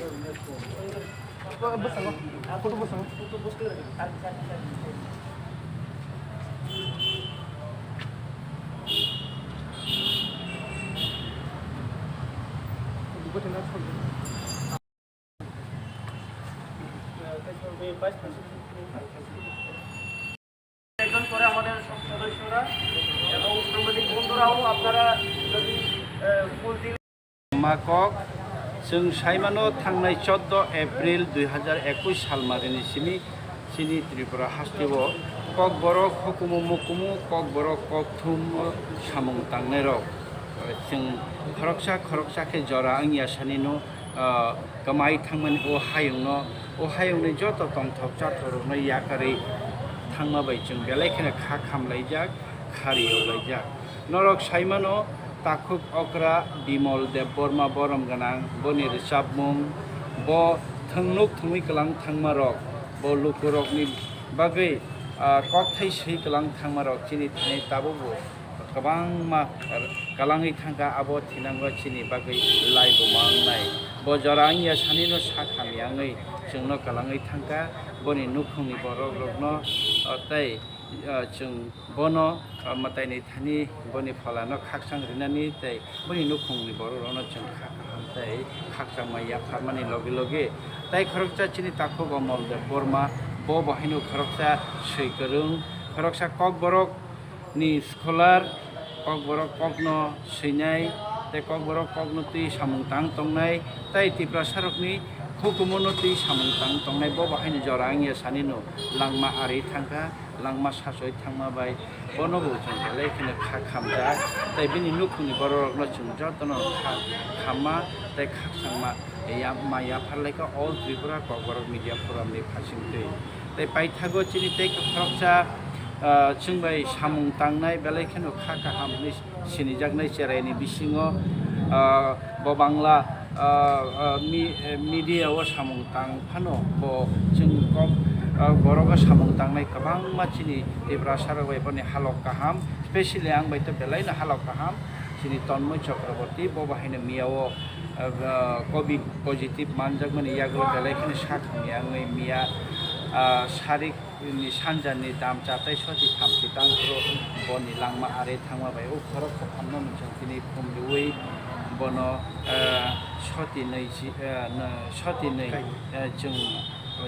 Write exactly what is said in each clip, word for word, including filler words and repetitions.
একজন করে আমাদের সব সদস্যরা এবং সাংবাদিক বন্ধুরাও আপনারা যদি, আহ, ফুল দিলে Makok, chwng saimano thangnai chordo April dui hazar ekush salmarini simi chini Tripura hasteo Kokborok hukumu mukumu Kokborok kokthum samung tangnairok chwng khoroksa khoroksa khe jora wngya sanino, ah, kwmai thangmani o hayungno, o hayungni joto tongthok chathok rokno yakarwi thangma bai chwng belai kheno kha khamlaijak, khari yoklaijak. Norok saimano takhuk okra Bimol Debbarma borom gwnang, boni rwchapmung, bo thwngnuk thwngwi kwlang thangma rok, bo lukurokni bagwi, ah, kokthai swi kwlang thangma rok chini thani tabukbo kwbangma kalangwi thangkha, abo thinango chini bagwi laibuma wngnai. Bo jora wngya sanino sak hamya wngwi chwngno kalangwi thangkha, boni nukhungni borokrokno, ah, tei, ah, chwng bono, ah, mwtaini thani boni pholano khakchang rinani tei boni nukhungni borokrokno chwng kha kaham tei khakchangma yapharmani logi logi tei khoroksa chini takhuk Omol Debbarma, bo bo haino khoroksa swi kwrwng, khoroksa Kokborok ni scholar, Kokborok kokno swinai tei Kokborok kokno twi samung tang tongnai tei Tiprasarokni hukumuno twi samung tang tongnai, bo bo haino jora wngya sanino langma ari thangkha, langma sachoi thangma bai bono bo chwng belai kheno kha khamjak tei bini nukhungni bororokno chwng jotono kha khamma tei khakchangma ya-, ma yapharlaikha All Tripura Kokborok Media Forum ni phasingtwi. Tei paithago chini tei khoroksa, ah, chwng bai samung tangnai belai kheno kha kaham hwnwi sinijaknai cheraini bisingo, ah, bo Bangla, ah, ah, mi-, eh, media o samung tang phano bo chwng kok, ah, borogo samung tangnai kwbangma chini Tiprasarok bai boni halok kaham, specially ang bai to belaino halok kaham chini Tonmoi Chakraborty, bo bahaino miyao, ah, ah, covid positive manjakmani yagulo belai kheno sak hamya wngwi miya, ah, sarik ni sanjani damcha tei soti thamchi tangphuru boni langma are thangma bai o khorok khophamno nwng chwng tini phumriwi bono, eh, soti nwi si, eh, no, soti nwi, eh, chwng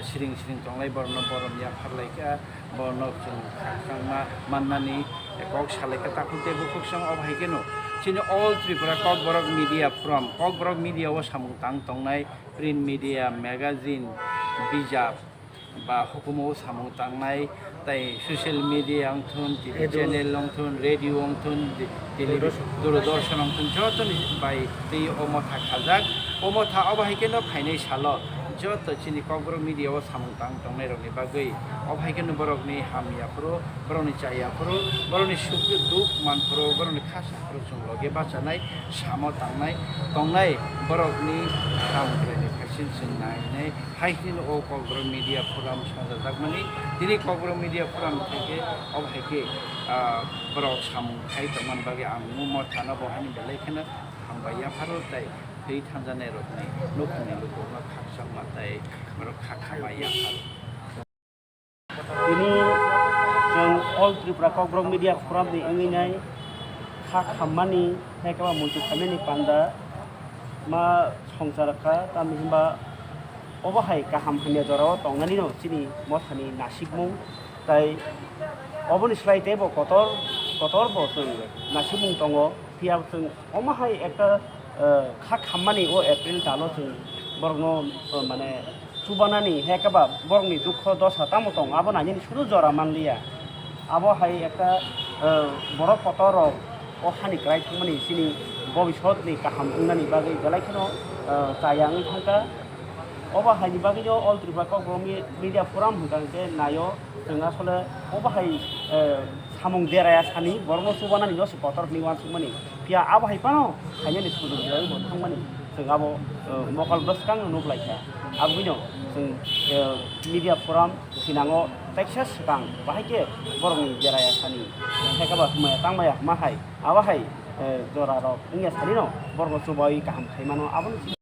siring siring tonglai borokno borom yapharlaikha, borokno chwng khakchangma mannani kok salaikha. Takhuk tei bukhuk song obo hai kheno chini All Tripura Kokborok Media Forum, Kokborok Media o samung tang tongnai print media, magazine, bijap, ba hukumu samung tangnai, tei social media wngthun, T V channel wngthun, radio wngthun, di-, tele-, Doordarshan. Doordarshan wngthun, jotoni bai tei o motha khajak. O motha obo hai kheno phainai salo joto chini Kokborok media o samung tang tongnai rokni bagwi, obo hai kheno borokni hamya phuru, borokni chaya phuru, borokni suk duk man phuru, borokni khasa phuru chwng logi bachanai, samo tangnai, tongnai borokni hamkraini phaisin chwng nainai. Hai kheno o Kokborok Media Forum songchajakmani. Tini Kokborok Media Forum theke obo hai khe, ah, borok samung khai tongmani bagwi ang mungma thana bo haino belai kheno hambai yapharo tei twi thanjanai rokni nukhungni lukurokno khakchangma tei borok kha khamai yapharo. Tini chwng All Tripura Kokborok Media Forum ni wngwi nai kha khammani, hai khe ba muitu khaimani panda ma songchar kha, tamni hinba obo hai kaham hamya jorao tongnani no chini mothani nasikmung, tai oboni slai teibo kotor, kotor bo chwng nasikmung tongo, phiya chwng omo hai ekta, eh, kha khammani o April talo chwng borokno, eh, mane chubanani, hai khe ba borokni dukho dosa tamo tong, abo nainani suru jora manliya. Abo hai ekta, eh, borok kotor rok o hani kwrai thangmani chini bobisot ni kaham wngnani bagwi belai kheno, eh, chaya wngwi thangkha. Obo haini bagwino All Tripura Kokborok Mi-, Media Forum hwnkha hwnkhe naio chwng asole obo hai, eh, samung deraya sani borokno chubanani no se kotor hwnwi uansukmani. Phiya abo hai phano khainani sujok rwui bo thangmani chwng abo, eh, mokol bwskang nuk lai kha. Aboni chwng, eh, media forum sinango teksa swkang bahai khe borokni jera ya sani, hai khe ba hwnmaya tangmaya hwnma hai abo hai, eh, jora rok wngya sani no borokno chubai kaham khai mano. Aboni